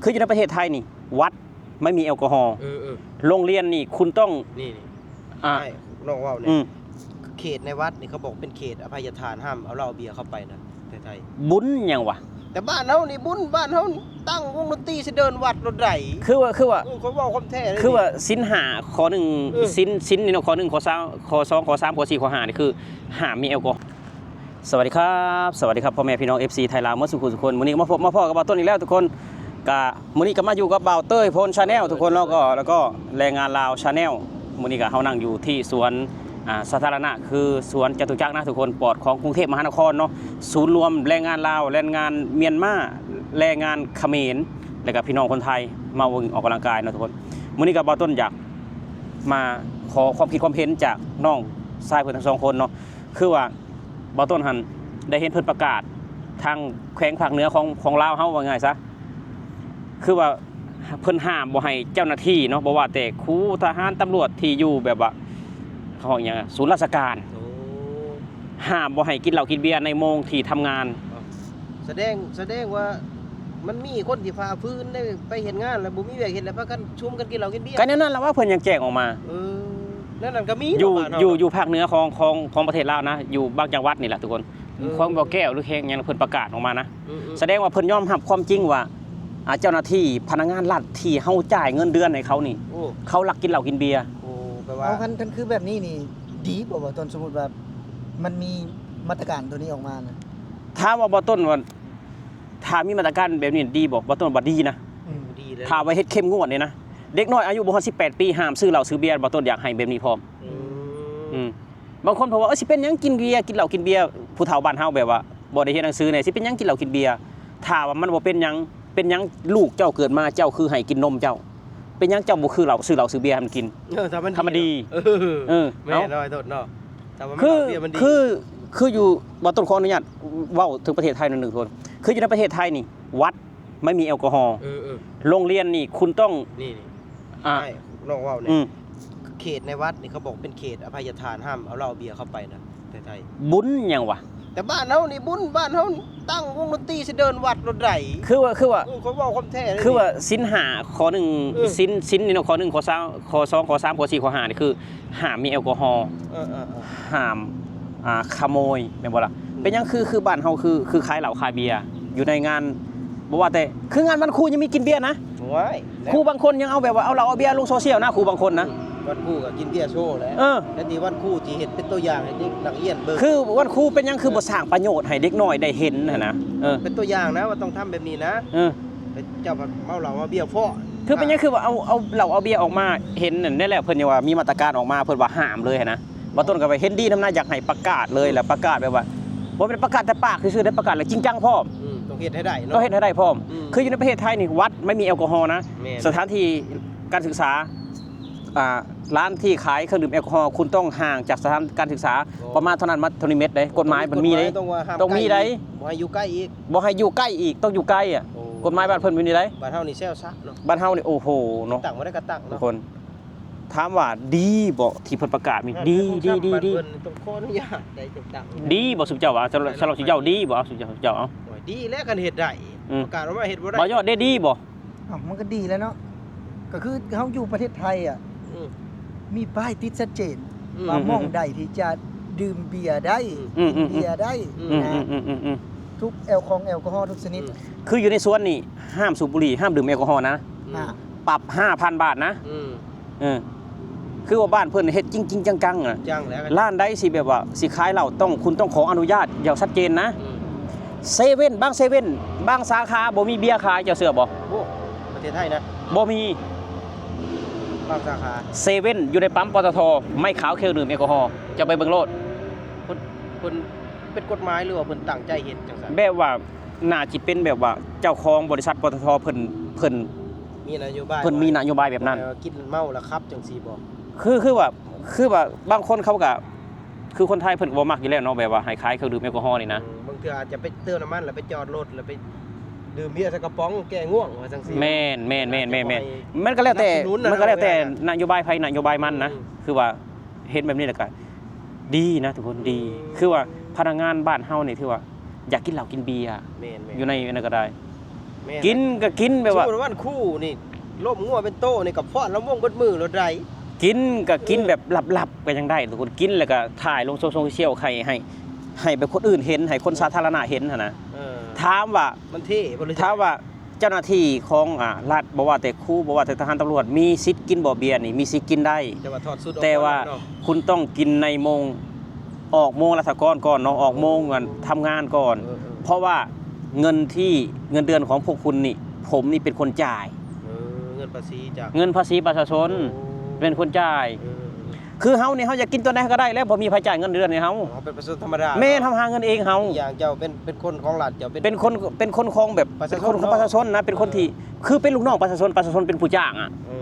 ຄືຢູ່ໃນປະເທດໄທນີ້ ວັດໄມ່ມີແອລກໍຮໍ ເອີໆ ໂຮງຮຽນນີ້ຄຸນຕ້ອງ ນີ້ໆ ອ່າ ໃຫ້ນ້ອງເວົ້ານີ້ ອືມ ເຂດໃນວັດນີ້ເຂົາບອກເປັນເຂດອະໄພຍະທານ ຫ້າມເອົາເຫຼົ້າເບຍເຂົ້າໄປນະ ແຕ່ໄທ ບຸນຫຍັງວະ? ແຕ່ບ້ານເຮົານີ້ບຸນ ບ້ານເຮົາຕັ້ງວົງດົນຕີຊິເດີນວັດໂລດໃດ໋ ຄືວ່າ ຄືວ່າ ເອີ ຂ້ອຍເວົ້າຄວາມແທ້ເລີຍ ຄືວ່າສິນຫ້າຂໍ້ໜຶ່ງ ເອີ ສິນ ສິນນີ້ເນາະ ຂໍ້ໜຶ່ງ ຂໍ້ສອງ ຂໍ້ສາມ ຂໍ້ສີ່ ຂໍ້ຫ້ານີ້ຄືຫ້າມມີແອລກໍຮໍ ສະຫວັດດີຄັບ ສະຫວັດດີຄັບ ພໍ່ແມ່ພີ່ນ້ອງ ເອັຟຊີ ໄທລາວໝົດສູ່ຜູ້ສູ່ຄົນ ມື້ນີ້ມາພົບມາພໍ້ກັບບ່າວຕົ້ນອີກແລ້ວທຸກຄົນ ກະມື້ນີ້ກໍມາຢູ່ກັບບ່າວເຕີຍ ໂພນ Channel ທຸກຄົນເນາະ ກໍ ແລ້ວກໍແຮງງານລາວ Channel ມື້ນີ້ກໍເຮົານັ່ງຢູ່ທີ່ສວນ ອ່າ ສາທາລະນະ ຄືສວນຈະຕຸຈັກນະທຸກຄົນ ປອດຂອງກຸງເທບມະຫານະຄອນເນາະ ສູນລວມແຮງງານລາວ ແຮງງານມຽນມາ ແຮງງານຂະເໝນ ແລ້ວກໍພີ່ນ້ອງຄົນໄທ ມາເບິ່ງອອກກຳລັງກາຍເນາະທຸກຄົນ ມື້ນີ້ກໍບ່າວຕົ້ນຢາກມາຂໍຄວາມຄິດຄວາມເຫັນຈາກນ້ອງຊາຍເພິ່ນທັງສອງຄົນເນາະ ຄືວ່າ ບ່າວຕົ້ນຫັ້ນໄດ້ເຫັນເພິ່ນປະກາດທາງແຂວງພາກເໜືອຂອງ ຂອງລາວເຮົາ ວ່າງ່າຍຊະ ຄືວ່າເພິ່ນຫ້າມບໍ່ໃຫ້ເຈົ້າໜ້າທີ່ເນາະ ບໍ່ວ່າແຕ່ຄູ ທະຫານ ຕຳຫຼວດທີ່ຢູ່ແບບວ່າ ເຂົາເອີ້ນຫຍັງ ສູນລາຊະການ ໂອ້ ຫ້າມບໍ່ໃຫ້ກິນເຫຼົ້າກິນເບຍໃນໂມງທີ່ທຳງານ ສະແດງ ສະແດງວ່າມັນມີຄົນທີ່ຝ່າຝືນໄດ້ໄປເຮັດງານ ແລ້ວບໍ່ມີວຽກເຮັດ ແລ້ວພາກັນຊຸມກັນກິນເຫຼົ້າກິນເບຍ ກໍແນວນັ້ນລະວ່າເພິ່ນຍັງແຈ້ງອອກມາ ເອີ ແນວນັ້ນກໍມີ ຢູ່ ເນາະ ບ້ານເຮົາ ຢູ່ ຢູ່ພາກເໜືອຂອງ ຂອງ ຂອງປະເທດລາວນະ ຢູ່ບາງຈັງຫວັດນີ້ລະທຸກຄົນ ເອີ ແຂວງບໍ່ແກ້ວ ຫຼືແຂວງຫຍັງ ເພິ່ນປະກາດອອກມານະ ອືມໆ ສະແດງວ່າເພິ່ນຍອມຮັບຄວາມຈິງວ່າ ອ່າ ເຈົ້າໜ້າທີ່ພະນັກງານລັດທີ່ເຮົາຈ່າຍເງິນເດືອນໃຫ້ເຂົານີ້ ໂອ້ ເຂົາລັກກິນເຫຼົ້າກິນເບຍ ໂອ້ ແປວ່າ ເອົາ ຄັນ ຄັນຄືແບບນີ້ນີ້ ດີບໍ່ ບ່າວຕົ້ນ ສົມມຸດວ່າມັນມີມາດຕະການໂຕນີ້ອອກມານະ? ຖາມວ່າບ່າວຕົ້ນວ່າ ຖ້າມີມາດຕະການແບບນີ້ດີບໍ່? ບ່າວຕົ້ນວ່າດີນະ ອືມ ດີເລີຍ ຖ້າວ່າເຮັດເຂັ້ມງວດນີ້ນະ ເດັກນ້ອຍອາຍຸບໍ່ຮອດສິບແປດປີ ຫ້າມຊື້ເຫຼົ້າຊື້ເບຍ ບ່າວຕົ້ນຢາກໃຫ້ແບບນີ້ພ້ອມ ອືມ ອືມ ບາງຄົນເພິ່ນວ່າ ເອີ ຊິເປັນຫຍັງກິນເບຍ ກິນເຫຼົ້າກິນເບຍ ຜູ້ເຖົ້າບ້ານເຮົາແບບວ່າບໍ່ໄດ້ຮຽນໜັງສືແດ່ ຊິເປັນຫຍັງກິນເຫຼົ້າກິນເບຍ ຖ້າວ່າມັນບໍ່ເປັນຫຍັງ ເປັນຫຍັງລູກເຈົ້າເກີດມາເຈົ້າຄືໃຫ້ກິນນົມເຈົ້າ? ເປັນຫຍັງເຈົ້າບໍ່ຄືເຫຼົ້າ ຊື້ເຫຼົ້າຊື້ເບຍໃຫ້ມັນກິນ? ເອີ ຖ້າມັນ ຖ້າມັນດີ ດີ ເອີ ເອີ ແມ່ນ ເນາະ ເນາະ ຖ້າວ່າມັນ ຄື ເຫຼົ້າເບຍມັນດີ ຄື ຄືຢູ່ ບ່າວຕົ້ນຂໍອະນຸຍາດເວົ້າເຖິງປະເທດໄທໜ້ອຍໜຶ່ງທຸກຄົນ ຄືຢູ່ໃນປະເທດໄທນີ້ ວັດ ໄມ່ມີແອລກໍຮໍ ເອີໆ ໂຮງຮຽນນີ້ຄຸນຕ້ອງ ນີ້ໆ ອ່າ ໃຫ້ນ້ອງເວົ້ານີ້ ອືມ ເຂດໃນວັດນີ້ເຂົາບອກເປັນເຂດອະໄພຍະທານ ຫ້າມເອົາເຫຼົ້າເບຍເຂົ້າໄປນະ ແຕ່ໄທ ບຸນຫຍັງວະ? ແຕ່ບ້ານເຮົານີ້ບຸນ ບ້ານເຮົາຕັ້ງວົງດົນຕີຊິເດີນວັດໂລດໃດ໋ ຄືວ່າ ຄືວ່າ ເອີ ຂ້ອຍເວົ້າຄວາມແທ້ເລີຍ ຄືວ່າສິນຫ້າຂໍ້ໜຶ່ງ ເອີ ສິນ ສິນນີ້ເນາະ ຂໍ້ໜຶ່ງ ຂໍ້ສາມ ຂໍ້ສອງ ຂໍ້ສາມ ຂໍ້ສີ່ ຂໍ້ຫ້ານີ້ຄື ຫ້າມມີແອລກໍຮໍ ເອີໆໆ ຫ້າມ ອ່າ ຂະໂມຍ ແມ່ນບໍ່ລະ? ອືມ ເປັນຫຍັງຄື ຄືບ້ານເຮົາຄື ຄືຂາຍເຫຼົ້າຂາຍເບຍ ຢູ່ໃນງານ ບໍ່ວ່າແຕ່ ຄືງານວັນຄູຍັງມີກິນເບຍນະ ໂອ້ຍ ຄູບາງຄົນຍັງເອົາແບບວ່າ ເອົາເຫຼົ້າເອົາເບຍລົງໂຊຊຽວນະ ຄູບາງຄົນນະ ອືມ ວັນຄູກໍກິນເບຍໂຊແຫຼະ ເອີ ແລ້ວທີ່ວັນຄູທີ່ເຮັດເປັນຕົວຢ່າງໃຫ້ເດັກນັກຮຽນເບິ່ງ ຄືວັນຄູເປັນຫຍັງຄື ເອີ ບໍ່ສ້າງປະໂຫຍດໃຫ້ເດັກນ້ອຍໄດ້ເຫັນຫັ້ນນະ ເອີ ເປັນຕົວຢ່າງນະວ່າຕ້ອງທຳແບບນີ້ນະ ເອີ ແຕ່ເຈົ້າພັດເມົາເຫຼົ້າເອົາເບຍຟ້ອນ ຄືເປັນຫຍັງຄືວ່າເອົາ ເອົາເຫຼົ້າເອົາເບຍອອກມາເຫັນນັ້ນແຫຼະ ເພິ່ນຍັງວ່າມີມາດຕະການອອກມາ ເພິ່ນວ່າຫ້າມເລີຍຫັ້ນນະ ບ່າວຕົ້ນກໍວ່າເຫັນດີນຳນະ ຢາກໃຫ້ປະກາດເລີຍ ອືມ ແລ້ວປະກາດແບບວ່າ ບໍ່ແມ່ນປະກາດແຕ່ປາກຊື່ໆເດ້ ປະກາດແລ້ວຈິງຈັງພ້ອມ ອືມ ຕ້ອງເຮັດໃຫ້ໄດ້ເນາະ ຕ້ອງເຮັດໃຫ້ໄດ້ພ້ອມ ອືມ ຄືຢູ່ໃນປະເທດໄທນີ້ ວັດໄມ່ມີແອລກໍຮໍນະ ແມ່ນ ສະຖານທີ່ການສຶກສາ ອ່າ ຮ້ານທີ່ຂາຍເຄື່ອງດື່ມແອລກໍຮໍ ຄຸນຕ້ອງຫ່າງຈາກສະຖານການສຶກສາ ໂອ້ ປະມານເທົ່ານັ້ນມາ ເທົ່ານີ້ແມັດເດ້ ກົດໝາຍເພິ່ນມີເດ້ ຕ້ອງມີໄດ໋ ຕ້ອງມີໄດ້ ບໍ່ໃຫ້ຢູ່ໃກ້ອີກ ບໍ່ໃຫ້ຢູ່ໃກ້ອີກ ຕ້ອງຢູ່ໃກ້ອະ ໂອ້ ກົດໝາຍບ້ານເພິ່ນມີນີ້ໄດ໋ ບ້ານເຮົານີ້ແຊວຊະເນາະ ບ້ານເຮົານີ້ ໂອ້ໂຫ ເນາະ ຕັ້ງບໍ່ໄດ້ກໍຕັ້ງເນາະ ທຸກຄົນ ຖາມວ່າດີບໍ່ທີ່ເພິ່ນປະກາດນີ້ ດີ ດີ ດີ ດີ ເພິ່ນຕ້ອງຂໍອະນຸຍາດໄດ້ຈັງຕັ້ງ ດີບໍ່ຊຸມເຈົ້າວ່າ ສຳລັບ ສຳລັບຊຸມເຈົ້າດີບໍ່ ເອົາ ຊຸມເຈົ້າ ເຈົ້າເອົາ ໂອ້ຍ ດີແລ້ວ ຄັນເຮັດໄດ້ ອືມ ປະກາດອອກມາເຮັດບໍ່ໄດ້ ບໍ່ຍອດເດ້ ດີບໍ່? ເອົ້າ ມັນກໍດີແລ້ວເນາະ ກໍຄືເຮົາຢູ່ປະເທດໄທອະ ອືມ ມີປ້າຍຕິດຊັດເຈນ ອືມ ວ່າ ອືມ ໝ່ອງໃດທີ່ຈະດື່ມເບຍໄດ້ ອືມ ກິນເບຍໄດ້ ອືມ ນະ ອືມ ອືມ ອືມ ອືມ ທຸກແອວຂອງແອລກໍຮໍທຸກຊະນິດ ອືມ ຄືຢູ່ໃນສວນນີ້ ຫ້າມສູບບຸຫຼີ່ ຫ້າມດື່ມແອລກໍຮໍນະ ອືມ ອ່າ ປັບຫ້າພັນບາດນະ ອືມ ເອີ ຄືວ່າບ້ານເພິ່ນເຮັດຈິງໆຈັງໆນະ ຈັງແຫຼະ ຮ້ານໃດຊິແບບວ່າຊິຂາຍເຫຼົ້າ ຕ້ອງ ຄຸນຕ້ອງຂໍອະນຸຍາດຢ່າງຊັດເຈນນະ ອືມ ເຊເວັ່ນ ບາງເຊເວັ່ນ ບາງສາຂາບໍ່ມີເບຍຂາຍ ເຈົ້າເຊື່ອບໍ່? ໂອ້ ປະເທດໄທນະ ບໍ່ມີ ບາງສາຂາ ເຊເວັ່ນ ຢູ່ໃນປ້ຳ ປຕທ ໄມ້ຂາວເຄື່ອງດື່ມແອລກໍຮໍ ເຈົ້າໄປເບິ່ງໂລດ ເພິ່ນ ເພິ່ນເປັນກົດໝາຍ ຫຼືວ່າເພິ່ນຕັ້ງໃຈເຮັດຈັ່ງຊັ້ນ? ແບບວ່າ ໜ້າຊິເປັນແບບວ່າເຈົ້າຂອງບໍລິສັດ ປຕທ ເພິ່ນ ເພິ່ນ ມີນະໂຍບາຍ ເພິ່ນມີນະໂຍບາຍແບບນັ້ນ ແບບວ່າກິນເມົາແລ້ວຂັບຈັ່ງຊີ້ບໍ່? ຄື ຄືວ່າ ຄືວ່າບາງຄົນເຂົາກະ ຄືຄົນໄທເພິ່ນກໍບໍ່ມັກຢູ່ແລ້ວເນາະ ແບບວ່າໃຫ້ຂາຍເຄື່ອງດື່ມແອລກໍຮໍນີ້ນະ ອືມ ບາງເທື່ອອາດຈະໄປເຕີມນ້ຳມັນ ແລ້ວໄປຈອດລົດ ແລ້ວໄປດື່ມເບຍໃສ່ກະປ໋ອງແກ້ງ່ວງວ່າຈັ່ງຊີ້ ແມ່ນໆໆໆ ມັນກໍແລ້ວແຕ່ ມັນກໍແລ້ວແຕ່ນະໂຍບາຍໃຜນະໂຍບາຍມັນນະ ອືມ ຄືວ່າ ເຫັນແບບນີ້ແລ້ວກະດີນະທຸກຄົນ ດີ ອືມ ຄືວ່າພະນັກງານບ້ານເຮົານີ້ຖືວ່າຢາກກິນເຫຼົ້າກິນເບຍ ແມ່ນໆ ຢູ່ໃນນັ້ນກໍໄດ້ ແມ່ນ ກິນກໍກິນແບບວ່າ ສົມມຸດວ່າວັນຄູນີ້ ລົ້ມງົວເປັນໂຕນີ້ກໍຟ້ອນລຳວົງເບິດມື້ໂລດໃດ໋. ກິນກໍກິນແບບລັບໆກໍຍັງໄດ້ທຸກຄົນ ກິນແລ້ວກໍຖ່າຍລົງໂຊຊຽວໃຫ້ ໃຫ້ ໃຫ້ແບບຄົນອື່ນເຫັນ ໃຫ້ຄົນສາທາລະນະເຫັນຫັ້ນນະ. ເອີ ຖາມວ່າ ມັນເທ່ບໍ່ ຫຼື ຖາມວ່າເຈົ້າໜ້າທີ່ຂອງ ອາ ລັດ ບໍ່ວ່າແຕ່ຄູ ບໍ່ວ່າແຕ່ທະຫານ ຕຳຫຼວດ ມີສິດກິນບໍ່ເບຍນີ້? ມີສິດກິນໄດ້ ແຕ່ວ່າຖອດຊຸດອອກ ແຕ່ວ່າ ກ່ອນເນາະ ຄຸນຕ້ອງກິນໃນໂມງ ອອກໂມງລາຊະກອນກ່ອນເນາະ ອອກໂມງ ໂອ້ ອັນທຳງານກ່ອນ ເອີໆ ເພາະວ່າເງິນທີ່ ເງິນເດືອນຂອງພວກຄຸນນີ້ ຜົມນີ້ເປັນຄົນຈ່າຍ ເອີ ເງິນພາສີຈາກ ເງິນພາສີປະຊາຊົນ ໂອ້ ເປັນຄົນຈ່າຍ ເອີໆ ຄືເຮົານີ້ ເຮົາຢາກກິນຕອນໃດເຮົາກໍໄດ້ແລ້ວ ບໍ່ມີໃຜຈ່າຍເງິນເດືອນໃຫ້ເຮົາ ເຮົາເປັນປະຊາຊົນທຳມະດາ ແມ່ນ ເນາະ ເຮົາຫາເງິນເອງເຮົາ ອີກຢ່າງເຈົ້າເປັນ ເປັນຄົນຂອງລັດ ເຈົ້າເປັນ ເປັນຄົນ ເປັນຄົນຂອງແບບ ປະຊາຊົນ ເປັນຄົນຂອງ ເນາະ ປະຊາຊົນນະ ເປັນຄົນທີ່ ເອີ ຄືເປັນລູກນ້ອງປະຊາຊົນ ປະຊາຊົນເປັນຜູ້ຈ້າງອະ ເອີ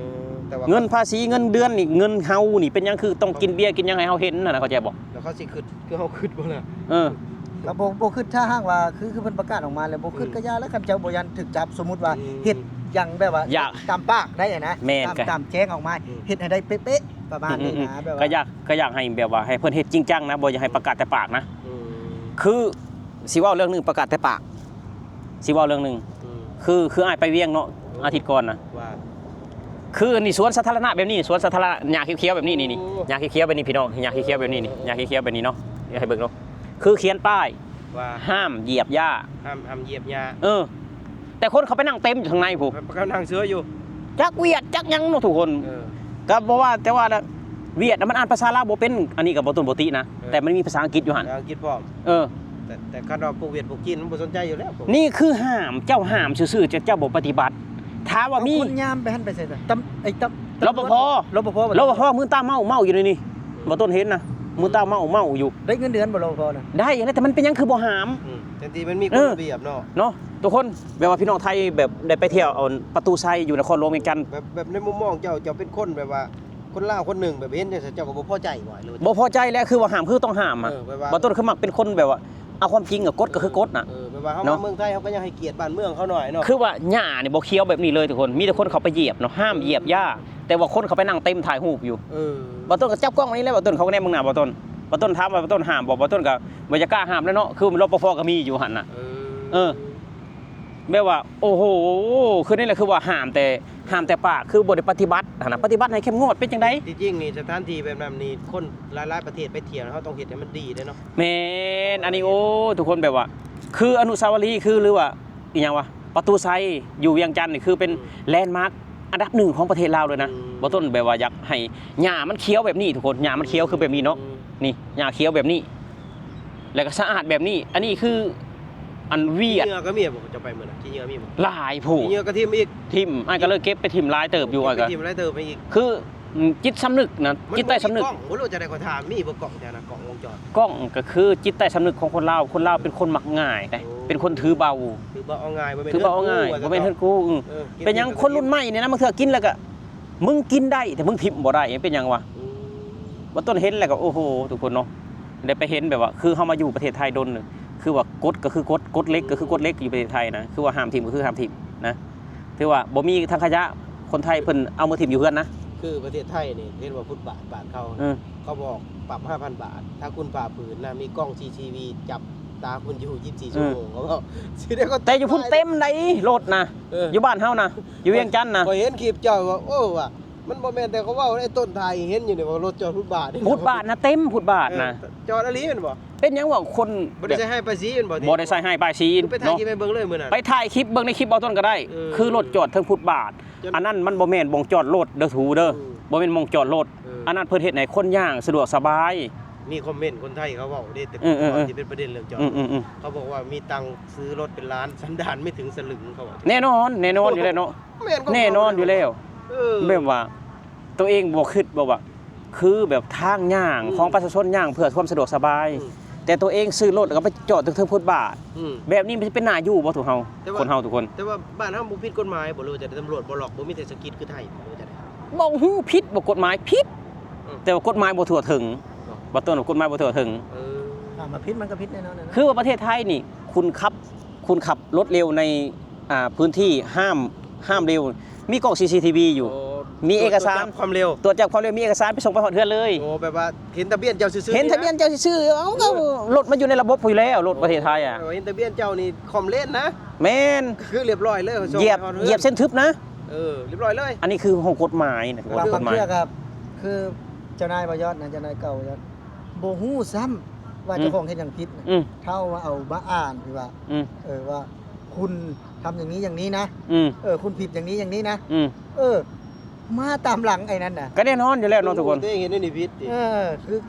ແຕ່ວ່າ ເງິນພາສີເງິນເດືອນນີ້ ເງິນເຮົານີ້ ເປັນຫຍັງຄືຕ້ອງກິນເບຍກິນຫຍັງໃຫ້ເຮົາເຫັນຫັ້ນນະ ເຂົ້າໃຈບໍ່? ແລ້ວເຂົາຊິຄິດ ຄືເຮົາຄິດບໍ່ລະ? ເອີ ກໍບໍ່ ບໍ່ຄິດ ຖ້າຫາກວ່າ ຄື ຄືເພິ່ນປະກາດອອກມາແລ້ວ ບໍ່ຄິດ ອືມ ກໍຢ່າແລ້ວ ຄັນເຈົ້າບໍ່ຢ້ານຖືກຈັບ ສົມມຸດວ່າ ອືມ ເຮັດຫຍັງແບບວ່າ ຢາກ ຕາມປາກໄດ້ນະ ແມ່ນ ຕາມ ຕາມແຈ້ງອອກມາ ອືມ ເຮັດໃຫ້ໄດ້ເປະໆ ປະມານນີ້ນະ ອືມໆ ແບບວ່າ ກໍຢາກ ກໍຢາກໃຫ້ແບບວ່າ ໃຫ້ເພິ່ນເຮັດຈິງຈັງນະ ບໍ່ຢາກໃຫ້ປະກາດແຕ່ປາກນະ ອືມ ຄື ຊິເວົ້າເລື່ອງໜຶ່ງ ປະກາດແຕ່ປາກ ຊິເວົ້າເລື່ອງໜຶ່ງ ອືມ ຄື ຄືອ້າຍໄປວຽງເນາະ ອາທິດກ່ອນນະ ວ່າ ຄືອັນນີ້ສວນສາທາລະນະແບບນີ້ ສວນສາທາລະນະ ຫຍ້າຂຽວໆແບບນີ້ ນີ້ ນີ້ ໂອ້ ຫຍ້າຂຽວໆແບບນີ້ພີ່ນ້ອງ ຫຍ້າຂຽວໆແບບນີ້ນີ້ ຫຍ້າຂຽວໆແບບນີ້ເນາະ ດຽວໃຫ້ເບິ່ງເນາະ ຄືຂຽນປ້າຍ ວ່າ ຫ້າມຢຽບຫຍ້າ ຫ້າມ ຫ້າມຢຽບຫຍ້າ ເອີ ແຕ່ຄົນເຂົາໄປນັ່ງເຕັມຢູ່ທາງໃນພຸ້ນ ເຂົານັ່ງເຊື່ອຢູ່ ຈັກຫວຽດຈັກຫຍັງເນາະທຸກຄົນ ເອີ ກໍບໍ່ວ່າ ແຕ່ວ່າຫວຽດນະ ມັນອ່ານພາສາລາວບໍ່ເປັນ ອັນນີ້ກໍບໍ່ຕົນບໍ່ຕິນະ ເອີ ແຕ່ມັນມີພາສາອັງກິດຢູ່ຫັ້ນ ພາສາອັງກິດພ້ອມ ເອີ ແຕ່ ແຕ່ຄັນວ່າພວກຫວຽດພວກຈີນມັນບໍ່ສົນໃຈຢູ່ແລ້ວ ນີ້ຄືຫ້າມ ເຈົ້າຫ້າມຊື່ໆ ເຈົ້າ ເຈົ້າບໍ່ປະຕິບັດ ຖາມວ່າມີ ເອົາຄົນຍາມໄປຫັ້ນໄປໃສ ຕຳ ໄອ້ຕຳ ລປພ ລປພ ລປພ ມື້ຕາເມົາ ເມົາຢູ່ໃນນີ້ ອືມ ບໍ່ຕົ້ນເຫັນນະ ອືມ ມື້ຕາເມົາ ເມົາຢູ່ ໄດ້ເງິນເດືອນບໍ່ ລປພ ນະ? ໄດ້ແລ້ວ ແຕ່ມັນເປັນຫຍັງຄືບໍ່ຫ້າມ? ອືມ ຈັ່ງທີ່ມັນມີ ເອີ ກົດລະບຽບເນາະ ເນາະ ທຸກຄົນ ແບບວ່າພີ່ນ້ອງໄທແບບໄດ້ໄປທ່ຽວ ອັນ ປະຕູໄຊ ຢູ່ນະຄອນຫຼວງວຽງຈັນ ແບບ ແບບໃນມຸມມອງເຈົ້າ ເຈົ້າເປັນຄົນແບບວ່າ ຄົນລາວຄົນໜຶ່ງແບບເຫັນຈັ່ງຊັ້ນ ເຈົ້າກໍບໍ່ພໍໃຈບໍ່? ບໍ່ພໍໃຈແຫຼະ ຄືວ່າຫ້າມ ຄືຕ້ອງຫ້າມອະ ເອີ ແບບວ່າ ບໍ່ຕົ້ນຄືມັກເປັນຄົນແບບວ່າ ເອົາຄວາມຈິງ ອະ ກົດກໍຄືກົດນະ ເອີ ແບບວ່າເຮົາ ເນາະ ມາເມືອງໄທ ເຮົາກໍຍັງໃຫ້ກຽດບ້ານເມືອງເຮົາໜ້ອຍເນາະ ຄືວ່າຫຍ້ານີ້ບໍ່ຂຽວແບບນີ້ເລີຍທຸກຄົນ ມີແຕ່ຄົນເຂົາໄປຢຽບເນາະ ຫ້າມຢຽບຫຍ້າ ແຕ່ວ່າຄົນເຂົາໄປນັ່ງເຕັມຖ່າຍຮູບຢູ່ ເອີ ບໍ່ຕົ້ນກໍຈັບກ້ອງນີ້ແຫຼະ ບໍ່ຕົ້ນ ເຂົາກໍແນມເບິ່ງໜ້າບໍ່ຕົ້ນ ບໍ່ຕົ້ນຖາມວ່າບໍ່ຕົ້ນຫ້າມບໍ່ ບໍ່ຕົ້ນກໍບໍ່ຢາກກ້າຫ້າມແຫຼະເນາະ ຄືລປພ ກໍມີຢູ່ຫັ້ນນະ ເອີ ເອີ ແບບວ່າ ໂອ້ໂຫ ຄືນີ້ແຫຼະ ຄືວ່າຫ້າມແຕ່ ຫ້າມແຕ່ປາກ ຄືບໍ່ໄດ້ປະຕິບັດຫັ້ນນະ ປະຕິບັດໃຫ້ເຂັ້ມງວດເປັນຈັ່ງໃດ? ທີ່ຈິງນີ້ ສະຖານທີ່ແບບນັ້ນນີ້ ຄົນຫຼາຍໆປະເທດໄປທ່ຽວ ເຮົາຕ້ອງເຮັດໃຫ້ມັນດີເດ້ເນາະ ແມ່ນ ອັນນີ້ ໂອ້ ທຸກຄົນ ແບບວ່າ ຄືອະນຸສາວະລີ ຄື ຫຼືວ່າ ອີຫຍັງວະ ປະຕູໄຊ ຢູ່ວຽງຈັນນີ້ ຄືເປັນ ອືມ ແລນມາກອັນດັບໜຶ່ງຂອງປະເທດລາວເລີຍນະ ອືມ ບໍ່ຕົ້ນແບບວ່າຢາກໃຫ້ຫຍ້າມັນຂຽວແບບນີ້ທຸກຄົນ ຫຍ້າມັນຂຽວຄືແບບນີ້ເນາະ ອືມ ນີ້ ຫຍ້າຂຽວແບບນີ້ ແລ້ວກໍສະອາດແບບນີ້ ອັນນີ້ຄືອັນຫວຽດ ຂີ້ເຫຍື້ອກໍມີບໍ່? ເຈົ້າໄປມື້ນັ້ນ ຂີ້ເຫຍື້ອມີບໍ່? ຫຼາຍໂພດ ຂີ້ເຫຍື້ອກໍຖິ້ມອີກ ຖິ້ມ ອ້າຍກໍເລີຍເກັບໄປຖິ້ມຫຼາຍເຕີບຢູ່ ເກັບໄປຖິ້ມຫຼາຍເຕີບໄປອີກ ຄື ອືມ ຈິດສຳນຶກນະ ຈິດໃຕ້ສຳນຶກ ມັນບໍ່ມີກ້ອງບໍ່ ຫຼືວ່າຈະໄດ້ ຂ້ອຍຖາມ ມີບໍ່ກ້ອງແຖວນັ້ນ ກ້ອງວົງຈອນ? ກ້ອງກໍຄືຈິດໃຕ້ສຳນຶກຂອງຄົນລາວ ຄົນລາວເປັນຄົນມັກງ່າຍເດ້ ໂອ້ ເປັນຄົນຖືເບົາ ຖືເບົາເອົາງ່າຍ ບໍ່ແມ່ນ ຖືເບົາເອົາງ່າຍ ຖືເບົາ ບໍ່ແມ່ນເຮືອນກູ ເອີ ເອີ ເປັນຫຍັງຄົນລຸ້ນໃໝ່ນີ້ນະ ບາງເທື່ອກິນແລ້ວກໍ ມຶງກິນໄດ້ ແຕ່ມຶງຖິ້ມບໍ່ໄດ້ ເປັນຫຍັງວະ? ອືມ ບໍ່ຕົ້ນເຫັນແລ້ວກໍ ໂອ້ໂຫ ທຸກຄົນເນາະ ໄດ້ໄປເຫັນແບບວ່າ ຄືເຮົາມາຢູ່ປະເທດໄທດົນ ຄືວ່າກົດກໍຄືກົດ ກົດເຫຼັກກໍຄືກົດເຫຼັກ ອືມ ຢູ່ປະເທດໄທນະ ຄືວ່າຫ້າມຖິ້ມກໍຄືຫ້າມຖິ້ມນະ ຖືວ່າບໍ່ມີຖັງຂະຫຍະ ຄົນໄທເພິ່ນເອົາມາຖິ້ມຢູ່ເຮືອນນະ ຄືປະເທດໄທນີ້ ເຫັນວ່າຟຸດບາດບ້ານເຂົາ ເອີ ເຂົາບອກປັບຫ້າພັນບາດ ຖ້າຄຸນຝ່າຝືນນະ ມີກ້ອງຊີຊີທີວີຈັບຕາຄຸນຢູ່ ເອີ ຊາວສີ່ຊົ່ວໂມງ ເຂົາເວົ້າ ຊິໄດ້ ແຕ່ຢູ່ພຸ້ນເຕັມໃດ໋ ລົດນະ ເອີ ຢູ່ບ້ານເຮົານະ ຢູ່ວຽງຈັນນະ ຂ້ອຍເຫັນຄລິບເຈົ້າວ່າ ໂອ້ ວ່າ ມັນບໍ່ແມ່ນແຕ່ເຂົາເວົ້າເດ້ ຕົ້ນຖ່າຍເຫັນຢູ່ນີ້ວ່າລົດຈອດຟຸດບາດ ຟຸດບາດນະ ເຕັມຟຸດບາດນະ ເອີ ຈອດອີ່ຫຼີແມ່ນບໍ່? ເປັນຫຍັງວ່າຄົນ ບໍ່ໄດ້ໃສ່ຮ້າຍປ້າຍສີແມ່ນບໍ່? ບໍ່ໄດ້ໃສ່ຮ້າຍປ້າຍສີ ຄືໄປຖ່າຍຄລິບໃຫ້ເບິ່ງເລີຍມື້ນັ້ນ ໄປຖ່າຍຄລິບເບິ່ງໃນຄລິບເບົາຕົ້ນກໍໄດ້ ເອີ ຄືລົດຈອດເທິງຟຸດບາດ ອັນນັ້ນມັນບໍ່ແມ່ນໝ່ອງຈອດລົດເດີ ຖືເດີ ອືມ ບໍ່ແມ່ນໝ່ອງຈອດລົດ ເອີ ອັນນັ້ນເພິ່ນເຮັດໃຫ້ຄົນຍ່າງສະດວກສະບາຍ ມີຄອມເມັນຄົນໄທເຂົາເວົ້າເດ້ ແຕ່ ເອີໆໆ ທີ່ເປັນປະເດັນເລື່ອງຈອດ ອືມໆໆ ເຂົາບອກວ່າມີຕັງຊື້ລົດເປັນລ້ານ ສັນດານໄມ່ເຖິງສະລຶງ ເຂົາວ່າ ແນ່ນອນ ແນ່ນອນຢູ່ແລ້ວເນາະ ແມ່ນ ແນ່ນອນຢູ່ແລ້ວ ເອີ ແບບວ່າ ໂຕເອງບໍ່ຄິດບໍ່ວ່າ ຄືແບບທາງຍ່າງ ອືມ ຂອງປະຊາຊົນຍ່າງເພື່ອຄວາມສະດວກສະບາຍ ອືມ ແຕ່ໂຕເອງຊື້ລົດແລ້ວກໍໄປຈອດເທິງ ເທິງຟຸດບາດ ອືມ ແບບນີ້ມັນຊິເປັນໜ້າຢູ່ບໍ່ ທຸກເຮົາ ແຕ່ວ່າ ຄົນເຮົາທຸກຄົນ ແຕ່ວ່າບ້ານເຮົາບໍ່ຜິດກົດໝາຍບໍ່ ຫຼືວ່າຈະໄດ້ ຕຳຫຼວດບໍ່ລັອກ ບໍ່ມີເທດສະກິດຄືໄທ ຫຼືວ່າຈະໄດ້ ບໍ່ຮູ້ຜິດບໍ່ ກົດໝາຍຜິດ ອືມ ແຕ່ວ່າກົດໝາຍບໍ່ທົ່ວເຖິງ ເນາະ ບໍ່ຕົ້ນວ່າກົດໝາຍບໍ່ທົ່ວເຖິງ ເອີ ຖ້າມາຜິດມັນກໍຜິດແນ່ນອນແຫຼະ ຄືວ່າປະເທດໄທນີ້ ຄຸນຂັບ ຄຸນຂັບລົດເລັວໃນ ອ່າ ພື້ນທີ່ຫ້າມ ຫ້າມເລັວ ມີກ້ອງ ຊີຊີທີວີ ຢູ່ ໂອ້ ມີເອກະສານ ຕວດຈັບຄວາມເລັວ ຕວດຈັບຄວາມເລັວ ມີເອກະສານໄປສົ່ງໄປຮອດເຮືອນເລີຍ. ໂອ້ ແບບວ່າເຫັນທະບຽນເຈົ້າຊື່ໆ ເຫັນທະບຽນເຈົ້າຊື່ໆ ເອົາ ເອີ ກໍລົດມັນຢູ່ໃນລະບົບພຸ້ນແລ້ວ ລົດປະເທດໄທອະ ເອີ ເຫັນທະບຽນເຈົ້ານີ້ຄ່ອມເລນນະ. ແມ່ນ ຄືລຽບຮ້ອຍເລີຍ ສົ່ງໄປຮອດເຮືອນ ຢຽບເສັ້ນທຶບນະ. ເອີ ລຽບຮ້ອຍເລີຍ. ກົດໝາຍນະ ກົດໝາຍ ບາງເທື່ອກໍຄືເຈົ້ານາຍບໍ່ຍອດນະ ເຈົ້ານາຍເກົ່າບໍ່ຍອດ ບໍ່ຮູ້ຊ້ຳວ່າ ອືມ ເຈົ້າຂອງເຮັດຫຍັງຜິດນະ. ອືມ ເທົ່າວ່າເອົາມາອ່ານທີ່ວ່າ ອືມ ເອີ ວ່າຄຸນທຳຢ່າງນີ້ຢ່າງນີ້ນະ ອືມ ເອີ ຄຸນຜິດຢ່າງນີ້ຢ່າງນີ້ນະ ອືມ ເອີ ມາຕາມຫຼັງໄອ້ນັ້ນນະ. ກໍແນ່ນອນຢູ່ແລ້ວເນາະທຸກຄົນ ໂອ້ ຕົວເອງເຮັດອັນນີ້ຜິດ ເອີ ຄື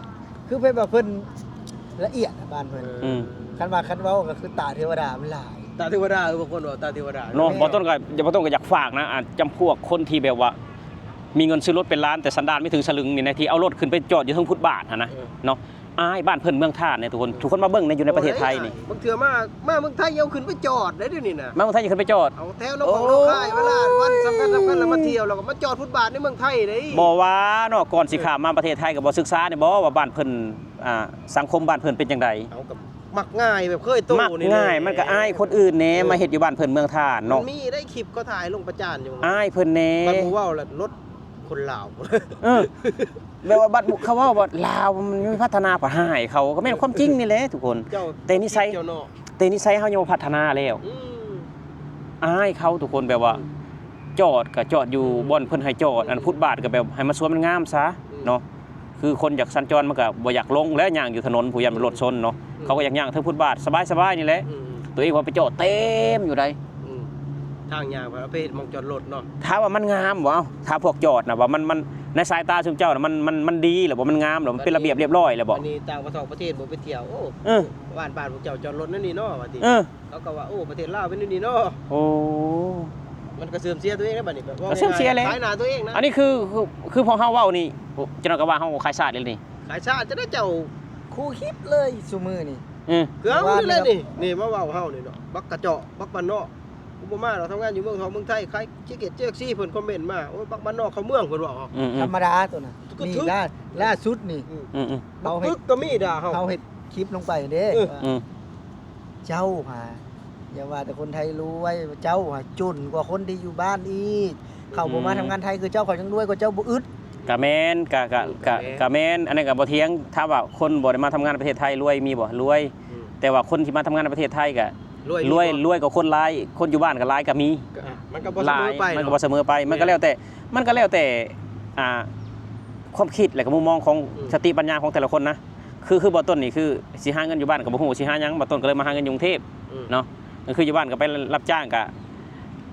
ຄືແບບວ່າເພິ່ນລະອຽດອະ ບ້ານເພິ່ນ ເອີ ອືມ ຄັນວ່າ ຄັນເວົ້າກໍຄືຕາເທວະດາມັນຫຼາຍ ຕາເທວະດາ ເອີ ບາງຄົນວ່າຕາເທວະດາເນາະ. ແມ່ນ ບໍ່ຕົ້ນກໍ ບໍ່ຕົ້ນກໍຢາກຝາກນະ ອາ ຈຳພວກຄົນທີ່ແບບວ່າມີເງິນຊື້ລົດເປັນລ້ານ ແຕ່ສັນດານໄມ່ເຖິງສະລຶງນີ້ນະ ທີ່ເອົາລົດຂຶ້ນໄປຈອດຢູ່ເທິງຟຸດບາດຫັ້ນນະ ເອີ ເນາະ. ອາຍບ້ານເພິ່ນເມືອງທ່ານນີ້ທຸກຄົນ ທຸກຄົນມາເບິ່ງໃນ ຢູ່ໃນປະເທດໄທນີ້ ບາງເທື່ອມາ ມາເມືອງໄທຍັງເອົາຂຶ້ນໄປຈອດໄດ້ ດຽວນີ້ນະ ມາເມືອງໄທຍັງຂຶ້ນໄປຈອດ ເອົາແຖວໜອງຂອງ ໂອ້ ໜອງຄາຍ ເວລາວັນສຳຄັນໆ ແລ້ວມາທ່ຽວ ແລ້ວກໍມາຈອດຟຸດບາດໃນເມືອງໄທໄດ໋. ບໍ່ວ່າເນາະ ກ່ອນຊິຂ້າມມາປະເທດໄທກໍບໍ່ສຶກສານີ້ບໍ່ວ່າບ້ານເພິ່ນ ອ່າ ສັງຄົມບ້ານເພິ່ນເປັນຈັ່ງໃດ? ເອົາ ກໍມັກງ່າຍແບບເຄີຍໂຕນີ້ ມັກງ່າຍ ມັນກໍອາຍຄົນອື່ນແດ່ ເອີ ມາເຮັດຢູ່ບ້ານເພິ່ນເມືອງທ່ານເນາະ. ມັນມີໄດ້ຄລິບເຂົາຖ່າຍລົງປະຈານຢູ່ ອາຍເພິ່ນແດ່ ບັດໝູ່ເວົ້າລະລົດ ຄົນລາວ ເອີ ແບບວ່າບັດເຂົາເວົ້າວ່າລາວມັນມີພັດທະນາ ປະຫາຍເຂົາ ກໍແມ່ນຄວາມຈິງນີ້ແຫຼະທຸກຄົນ. ເຈົ້າ ແຕ່ນິໄສ ເຈົ້າເນາະ ແຕ່ນິໄສເຮົາຍັງບໍ່ພັດທະນາແລ້ວ ອືມ ອາຍເຂົາທຸກຄົນ ແບບວ່າ ອືມ ຈອດກໍຈອດຢູ່ ອືມ ບ່ອນເພິ່ນໃຫ້ຈອດ ອັນ ອືມ ຟຸດບາດກໍແບບໃຫ້ມັນສວຍມັນງາມຊະ ອືມ ເນາະ. ຄືຄົນຢາກສັນຈອນມັນກໍບໍ່ຢາກລົງແຫຼະ ຍ່າງຢູ່ຖະໜົນ ຜູ້ຢ້ານມັນລົດຊົນເນາະ ອືມ ເຂົາກໍຢາກຍ່າງເທິງຟຸດບາດສະບາຍໆນີ້ແຫຼະ ອືມ ຕົວເອງວ່າໄປຈອດເຕັມຢູ່ໃດ໋ ອືມ ທາງຍ່າງໄປເຮັດໝ່ອງຈອດລົດເນາະ. ຖ້າວ່າມັນງາມບໍ່ ເອົາ ຖ້າພວກຈອດນະ ວ່າມັນ ມັນ ໃນສາຍຕາຊຸມເຈົ້ານະ ມັນ ມັນ ມັນດີ ຫຼືວ່າມັນງາມ ຫຼືວ່າມັນເປັນລະບຽບລຽບຮ້ອຍແລ້ວບໍ່? ອັນນີ້ຕ່າງປະເທດ ປະເທດບໍ່ໄປທ່ຽວ ໂອ້ ເອີ ບ້ານ ບ້ານພວກເຈົ້າຈອດລົດແນວນີ້ເນາະ ວ່າຕິ ເອີ ເຂົາກໍວ່າ ໂອ້ ປະເທດລາວເປັນແນວນີ້ເນາະ ໂອ້ ມັນກໍເສື່ອມເສຍຕົວເອງເດ້ ບັດນີ້ ກໍເສື່ອມເສຍແຫຼະ ຂາຍໜ້າຕົວເອງນະ. ອັນນີ້ຄື ຄື ຄືພວກເຮົາເວົ້ານີ້ ເຈົ້ານ້ອຍກໍວ່າເຮົາຂາຍຊາດເດ້ນີ້ ຂາຍຊາດຈະໄດ້ເຈົ້າ ຄູ່ຄລິບເລີຍຊຸມື້ນີ້ ອືມ ຄືເຮົານີ້ແຫຼະນີ້ ນີ້ມາເວົ້າເຮົານີ້ເນາະ ບັກກະຈອກ ບັກບ້ານນອກ ກູບໍ່ມາດອກ ທຳງານຢູ່ເມືອງທອງເມືອງໄທ ຂາຍຂີ້ເກັດເຈັກຊີ ເພິ່ນຄອມເມັນມາ ໂອ້ຍ ບັກບ້ານນອກເຂົ້າເມືອງ ເພິ່ນເວົ້າ ອືມໆ ທຳມະດາຕົວນັ້ນ ກໍຖືກ ນີ້ລ່າ ລ່າສຸດນີ້ ອືມໆ ເຮົາເຮັດ ປຶກກໍມີດ່າເຮົາ ເຮົາເຮັດຄລິບລົງໄປເດ້ ເອີ ອືມ ເຈົ້າຫາ ຢ່າວ່າແຕ່ຄົນໄທລວຍ ເຈົ້າຫາຈົນກວ່າຄົນທີ່ຢູ່ບ້ານອີກ ເຂົາບໍ່ມາ ອືມ ທຳງານໄທຄືເຈົ້າ ເຂົາຍັງລວຍກວ່າເຈົ້າບໍ່ອຶດ. ກະແມ່ນ ກະ ກະ ອືມ ກະ ກະແມ່ນ ກະແມ່ນ ອັນນັ້ນກະບໍ່ຖຽງ ຖ້າວ່າຄົນບໍ່ໄດ້ມາທຳງານໃນປະເທດໄທລວຍມີບໍ່? ລວຍ ອືມ ແຕ່ວ່າຄົນທີ່ມາທຳງານໃນປະເທດໄທກະລວຍ ລວຍ ລວຍກວ່າຄົນຫຼາຍ ຄົນຢູ່ບ້ານກະຫຼາຍກະມີ ກະ ມັນກະບໍ່ສະເໝີໄປ ມັນກະບໍ່ສະເໝີໄປ ເນາະ ມັນກະແລ້ວແຕ່ ມັນກະແລ້ວແຕ່ ອ່າ ຄວາມຄິດ ແລະກະມຸມມອງຂອງ ອືມ ສະຕິປັນຍາຂອງແຕ່ລະຄົນນະ ຄື ຄືບ່າວຕົ້ນນີ້ ຄືຊິຫາເງິນຢູ່ບ້ານກໍບໍ່ຮູ້ຊິຫາຫຍັງ ບ່າວຕົ້ນກໍເລີຍມາຫາເງິນຢູ່ກຸງເທບ ອືມ ເນາະ ກໍຄືຢູ່ບ້ານກໍໄປຮັບຈ້າງ ກໍ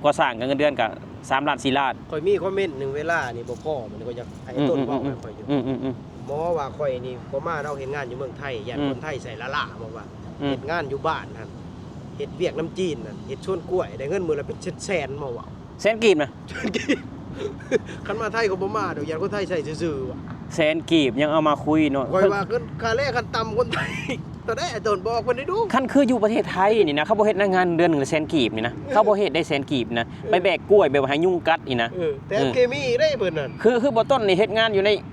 ກໍ່ສ້າງ ກໍເງິນເດືອນກໍສາມລ້ານ ສີ່ລ້ານ. ຂ້ອຍມີຄອມເມັນໜຶ່ງ ເວລານີ້ບໍ່ພໍ ມັນກໍຢາກໃຫ້ ອືມ ຕົ້ນເວົ້າໃຫ້ຂ້ອຍຢູ່ ອືມໆໆ ໝໍວ່າຂ້ອຍນີ້ບໍ່ມາ ລາວເຮັດງານຢູ່ເມືອງໄທ ຢ້ານ ອືມ ຄົນໄທໃສ່ລ້າໆ ບອກວ່າ ອືມ ເຮັດງານຢູ່ບ້ານຫັ້ນ ເຮັດວຽກນຳຈີນນັ້ນ ເຮັດສວນກ້ວຍ ໄດ້ເງິນມື້ລະເປັນແສນໆ ໝໍເວົ້າ ແສນກີບນະ ແສນກີບ ຄັນມາໄທກໍບໍ່ມາດອກ ຢ້ານຄົນໄທໃສ່ຊື່ໆ ວ່າ ແສນກີບຍັງເອົາມາຄຸຍເນາະ ຂ້ອຍວ່າເງິນຄ່າແລງຂັ້ນຕ່ຳຄົນໄທ ຕອນໃດ ອາຈານບອກເພິ່ນໄດ້ດູ ຄັນຄືຢູ່ປະເທດໄທນີ້ນະ ເຂົາບໍ່ເຮັດນະ ງານເດືອນໜຶ່ງແສນກີບນີ້ນະ ເຂົາບໍ່ເຮັດໄດ້ແສນກີບນະ ເອີ ໄປແບກກ້ວຍແບບໃຫ້ຍຸງກັດນີ້ນະ ເອີ ແຖມເຄມີເດ້ເພິ່ນນັ້ນ ຄື ຄືບ່າວຕົ້ນນີ້ເຮັດງານຢູ່ໃນ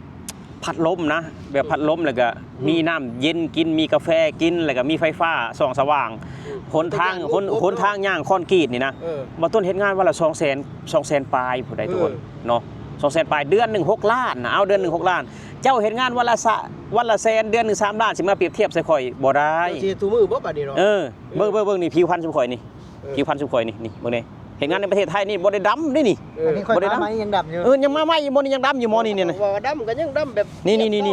ພັດລົມນະ ແບບ ອືມ ພັດລົມ ແລ້ວກະ ອືມ ມີນ້ຳເຢັນກິນ ມີກາແຟກິນ ແລ້ວກະມີໄຟຟ້າສ່ອງສະຫວ່າງ ອືມ ຫົນທາງ ຫົນ ຫົນທາງຍ່າງຄອນກຣີດນີ້ນະ ເອີ ບ່າວຕົ້ນເຮັດງານວັນລະສອງແສນ ສອງແສນປາຍພຸ້ນໃດ໋ ເອີ ທຸກຄົນເນາະ ສອງແສນປາຍ ເດືອນໜຶ່ງຫົກລ້ານນະ ເອົາ ເດືອນໜຶ່ງຫົກລ້ານ ເຈົ້າເຮັດງານວັນລະສະ ວັນລະແສນ ເດືອນໜຶ່ງສາມລ້ານ ຊິມາປຽບທຽບໃສ່ຂ້ອຍບໍ່ໄດ້ ເຈົ້າຊິເຮັດທຸກມື້ບໍ່ບາດນີ້ເນາະ ເອີ ເບິ່ງ ເອີ ເບິ່ງ ເບິ່ງນີ້ ຜິວພັນຊຸມຂ້ອຍນີ້ ເອີ ຜິວພັນຊຸມຂ້ອຍນີ້ ນີ້ເບິ່ງເດ້ ເຮັດງານໃນປະເທດໄທນີ້ບໍ່ໄດ້ດຳເດ້ນີ້ ເອີ ບໍ່ໄດ້ດຳ ມາໃໝ່ຍັງດຳຢູ່ ເອີ ຍັງມາໃໝ່ຢູ່ ໝໍນີ້ຍັງດຳຢູ່ ໝໍນີ້ນີ້ ເວົ້າວ່າດຳກໍຍັງດຳແບບ ນີ້ໆໆ ນີ້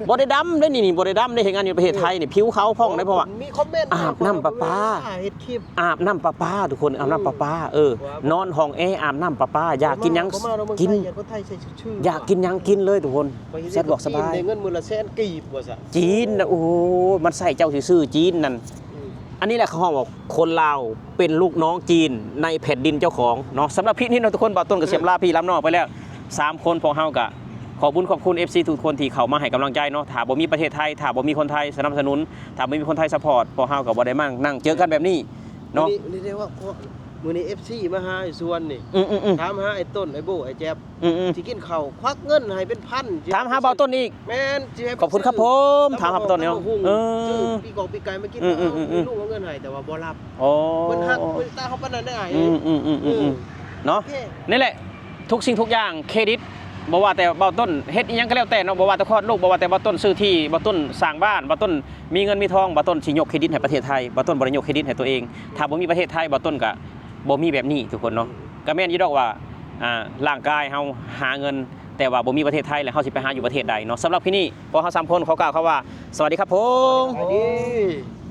ບໍ່ໄດ້ດຳເດ້ນີ້ ບໍ່ໄດ້ດຳເດ້ ເຮັດງານຢູ່ປະເທດໄທນີ້ ຜິວຂາວຜ່ອງໄດ້ ເພາະວ່າ ມີຄອມເມັນ ອາບນ້ຳປະປາ ເຮັດຄລິບ ອາບນ້ຳປະປາ ທຸກຄົນ ອາບນ້ຳປະປາ ອືມ ເອີ ນອນຫ້ອງແອ ອາບນ້ຳປະປາ ຢາກກິນຫຍັງກິນ ຢາກກິນຫຍັງກິນເລີຍ ທຸກຄົນ ສະດວກສະບາຍ ໄດ້ເງິນມື້ລະແສນກີບວ່າຊັ້ນ ຈີນນະ ໂອ້ ມັນໃສ່ເຈົ້າຊື່ໆ ຈີນນັ້ນ ອືມ ອັນນີ້ແຫຼະເຂົາເວົ້າວ່າ ຄົນລາວເປັນລູກນ້ອງຈີນໃນແຜ່ນດິນເຈົ້າຂອງເນາະ. ສຳລັບຄລິບນີ້ເນາະທຸກຄົນ ບ່າວຕົ້ນກໍຊິອຳລາພີ່ລານ້ອງໄປແລ້ວ ສາມຄົນ ພວກເຮົາກໍຂອບບຸນຂອບຄຸນເອັຟຊີທຸກຄົນທີ່ເຂົ້າມາໃຫ້ກຳລັງໃຈເນາະ. ຖ້າບໍ່ມີປະເທດໄທ ຖ້າບໍ່ມີຄົນໄທສະໜັບສະໜູນ ຖ້າບໍ່ມີຄົນໄທຊັບພອດ ພວກເຮົາກໍບໍ່ໄດ້ມານັ່ງເຈີກັນແບບນີ້ເນາະ. ມື້ນີ້ ມື້ນີ້ເດວ່າ ມື້ນີ້ເອັຟຊີມາຫາຢູ່ສວນນີ້ ອືມໆໆ ຖາມຫາໄອ້ຕົ້ນ ໄອ້ໂບ້ ໄອ້ແຈັບ ອືມໆ ຊິກິນເຂົ້າ ຄວັກເງິນໃຫ້ເປັນພັນ ຖາມຫາບ່າວຕົ້ນອີກ ແມ່ນ ຊິໃຫ້ ຂອບຄຸນຄັບຜົມ ຖາມຫາບ່າວຕົ້ນເນາະ ເອີ ຊື້ປີກອກປີກໄກ່ມາກິນ ອືມໆໆ ເອີ ລຸງເອົາເງິນໃຫ້ ແຕ່ວ່າບໍ່ຮັບ ໂອ້ ເພິ່ນຮັກ ເພິ່ນຕາເຮົາປານນັ້ນເດ້ອ້າຍ ອືມໆໆໆ ເອີ ເນາະ. ນີ້ແຫຼະ ທຸກສິ່ງທຸກຢ່າງເຄຣດິດ ບໍ່ວ່າແຕ່ບ່າວຕົ້ນເຮັດອີ່ຫຍັງກໍແລ້ວແຕ່ເນາະ ບໍ່ວ່າແຕ່ຄອດລູກ ບໍ່ວ່າແຕ່ບ່າວຕົ້ນຊື້ທີ່ ບ່າວຕົ້ນສ້າງບ້ານ ບ່າວຕົ້ນມີເງິນມີທອງ ບ່າວຕົ້ນຊິຍົກເຄຣດິດໃຫ້ປະເທດໄທ ບ່າວຕົ້ນບໍ່ໄດ້ຍົກເຄຣດິດໃຫ້ຕົວເອງ. ຖ້າບໍ່ມີປະເທດໄທ ບ່າວຕົ້ນກໍບໍ່ມີແບບນີ້ທຸກຄົນເນາະ. ກໍແມ່ນຢູ່ດອກວ່າ ອ່າ ຮ່າງກາຍເຮົາຫາເງິນ ແຕ່ວ່າບໍ່ມີປະເທດໄທ ແລ້ວເຮົາຊິໄປຫາຢູ່ປະເທດໃດເນາະ. ສຳລັບຄລິບນີ້ ພວກເຮົາສາມຄົນຂໍກ່າວຄຳວ່າ ສະຫວັດດີຄັບຜົມ. ສະຫວັດດີ.